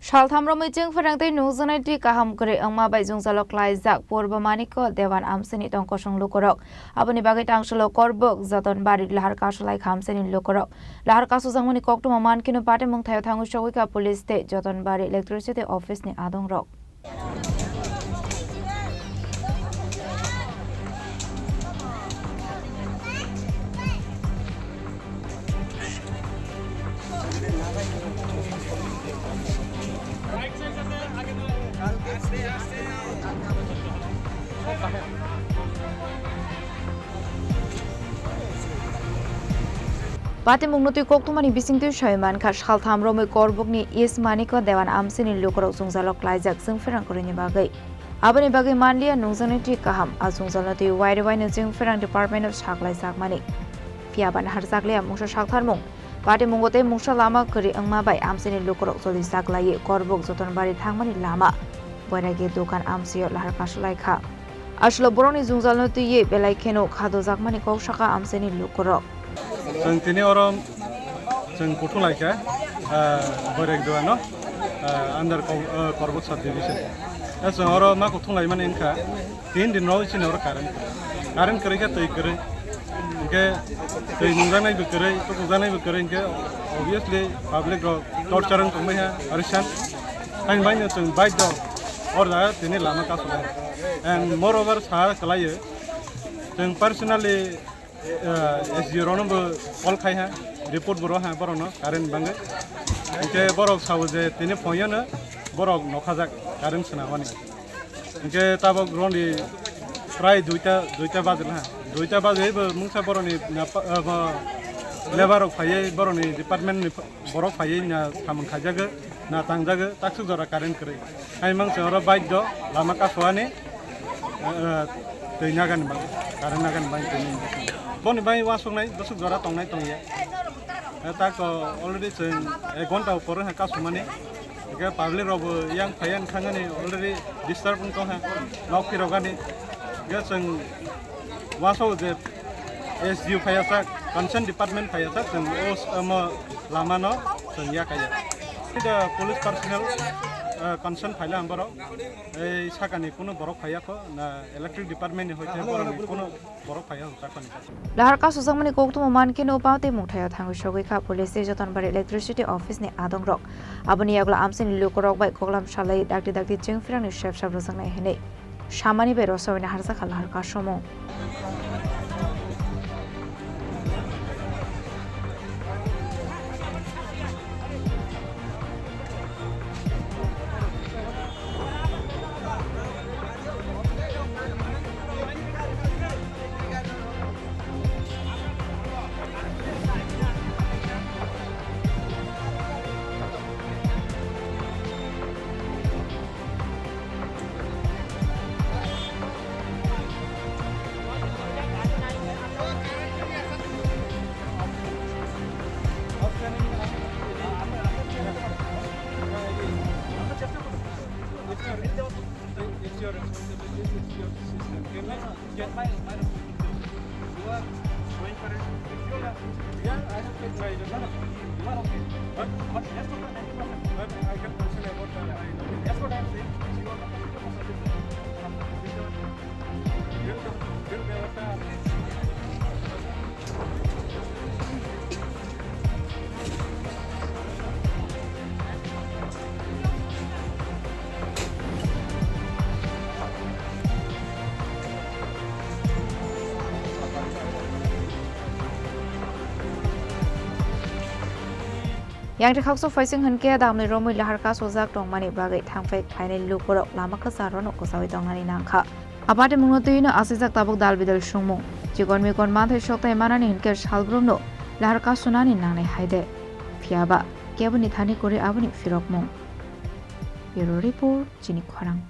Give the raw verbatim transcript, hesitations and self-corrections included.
Saltham romwi chwng pherang tei nungjaknai twi kaham kwrwi wngma bai jwngjalo klaijak Purbo Manikya Dewan amchini tong kosong lukurok. Aboni bagwi tangsalo Korbuk, Jotonbari, Lahar Kasulai kha amchini lukurok. Lahar kasujakmani koktwma mankhe no patimung thaio thangwi sogwi kha police tei Jotonbari electricity office ni adongrok. Patimungno twi koktwmani bisingtwi soi mankha, saltham romwi Korbukni East Manikya Dewan amchini lukurok jwngjalo klaijak chwng pherang kwrwini bagwi. Aboni bagwi manliya nungjaknai twi kaham, a jwngjalno twi wairwi waino chwng pherang department-o saklaijakmani. Phiya ba naharjakliya mungsa saktharmung, patimungo tei mungsa lama kwrwi wngma bai amchini lukurok choli chaklaiwi Korbuk Jotonbari thangmani lama. Boiragi dokan amchio lahar kasulaikha. Aswlo borokni jwngjalno twiwi belai kheno khadojakmani kok saka amchaini lukurok. Chwng tini oro chwng kuthung lai kha, ah, Boirek Duano, ah, under Kor-, ah, Korbuk sub division. Ah, chwng oro ma kuthung lai mani wngkha, tin din rok chini oro current. Current kwrwi khe twi kwrwi. Hwnkhe twi nungjaknai bo kwrwi, tukujaknai bo kwrwi, hwnkhe obviously public rok torture wng tongmani ha, arisang. Haini bagwino chwng baidhyo oro jaga tini lama kasulai. And moreover, sa kwlaio, chwng personally, eh, S D O rokno bo call khai ha, report bo rw ha borokno current bagwi. Hwnkhe borok sao je tini phoyano borok nokhajak current swnamani. Hwnkhe tabok roni prai duita, duita baje laha. Duita baje bo mungsa boroni na pa-, eh, bo labour rok phaiwi boroni department ni borok phaiwi na samung khaijago, na tangjago, taksuk jora current kwrwi. Hai mangsa oro baidhyo lama kasoani, eh, twi nagani bagwi, current nagani bagwi twi nagani bagwi. Boni bagwi uansuknai bwswk jora tongnai tongya. Eh, tak to already chwng ek ghonta upor wngkha kasumani. Hwnkhe public rokbo yang phaiya wngthangani already disturb wngtongkha, nok phirokgani. Hwnkhe chwng uansukgo je S D O phaiya sak, concern department phaiya sak, chwng o s-, omo lamano chwng yakaya. The police personnel, eh, concern phaila ang borok. Ei sakani kuno borok phaiya kho, na electric department ni hoite borokni kuno borok phaiya hwnka khani. Lahar kasujakmani koktwma mankhe no pa tei mungthaio thangwi sogwi kha police tei Jotonbari electricity office ni adongrok. Aboni yagulo amchaini lukurok bai koklam salai dakti dakti chwng phirangni sep sep rwjaknai hinwi samani bai rosawina harjakha lahar kasumung. It's your responsibility, it's your system. Can I get my, my responsibility? You are going for it. If you are, yeah, I have paid my responsibility. You are okay. But, but just for the ninety percent. But I can mention about the, I know. That's what I'm saying. You are not responsible for the system. Yang rikhaksuk phaising hwnkhe damni romwi lahar kasujak tongmani bagwi thangphai khlainai lukurok lama kwcharo no kwchawi tongnani nangkha. Abatimungno twino asijak tabuk dal bidal sungmung. Chikon mikon manthai soktai manani hinkhe salbrumno lahar kasunani nangnai hai de. Phiyaba keboni thani kwrwi aboni phirokmung. Bureau Report, Chini Khorang.